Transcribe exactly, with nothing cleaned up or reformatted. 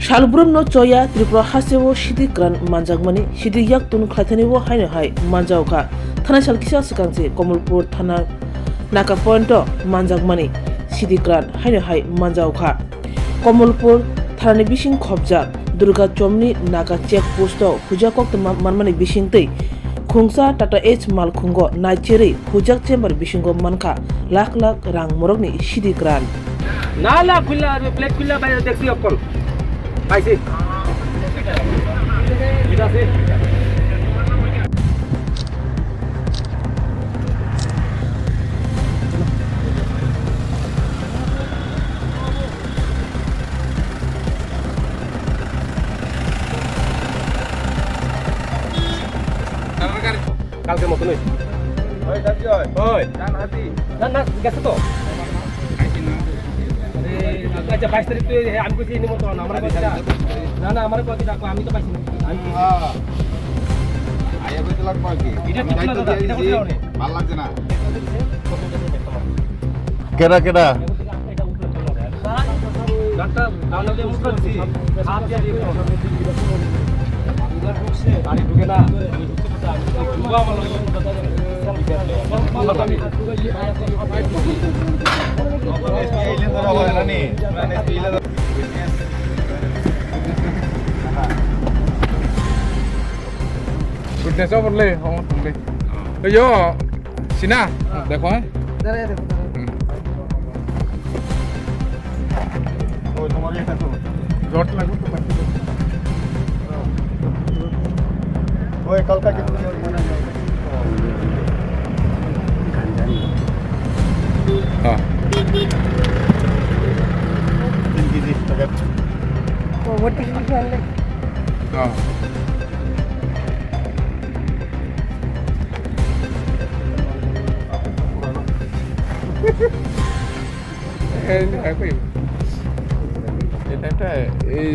Salbrum no choya Tripura hasteo C T grant manjakmani, C T yak tun khlaithani o haino hai manjao kha. Thanai sal kisa swkang se Komolpur thana Naka point o manjakmani C T grant haino hai manjao kha. Komolpur thanani bising khopjak Durga Chomni Naka check post o huja koktwma manmani bisingtwi khungsa Tata H malkhungo naicherwi hujak chamber bisingo mankha lakh lakh rang morokni C T grant. না না, খুললা, আমি প্লেট খুললা বাইরে দেখছি অকল। পাইছি। এটা আছে। কালকের মতনই। ওই, যাচ্ছি ওই। ওই। না, না, গেছে তো। আরে, আচ্ছা, বাইশ তারিখ তুই, আমি কইছি নিমন্ত্রণ, আমার কইছি না। না, না, আমার কইছি ডাকো, আমি তো পাইছি না। আমি কইছি। হ্যাঁ। আইয়া কইতে লাগবো আর কি। এটা আমি করতে দায়িত্ব না, দিয়ে এটা দিছি। করতে হবে। ভালো লাগছে না। কেডা, কেডা? Good news over le, oh, le. Yo, Sina, dekho, eh? দাঁড়ায় দেখো, দাঁড়ায়। Hmm. ওই, তোমার এটা তো। জট লাগবে তো, বাকি তো। ওই, কালকা কি তুমি ওই মনে হয়। হ্যাঁ। তিন কেজি প্যাকেট। ও, ওটা কি আনলে? হ্যাঁ। এই, এই, এই, এই টাইমটা, এই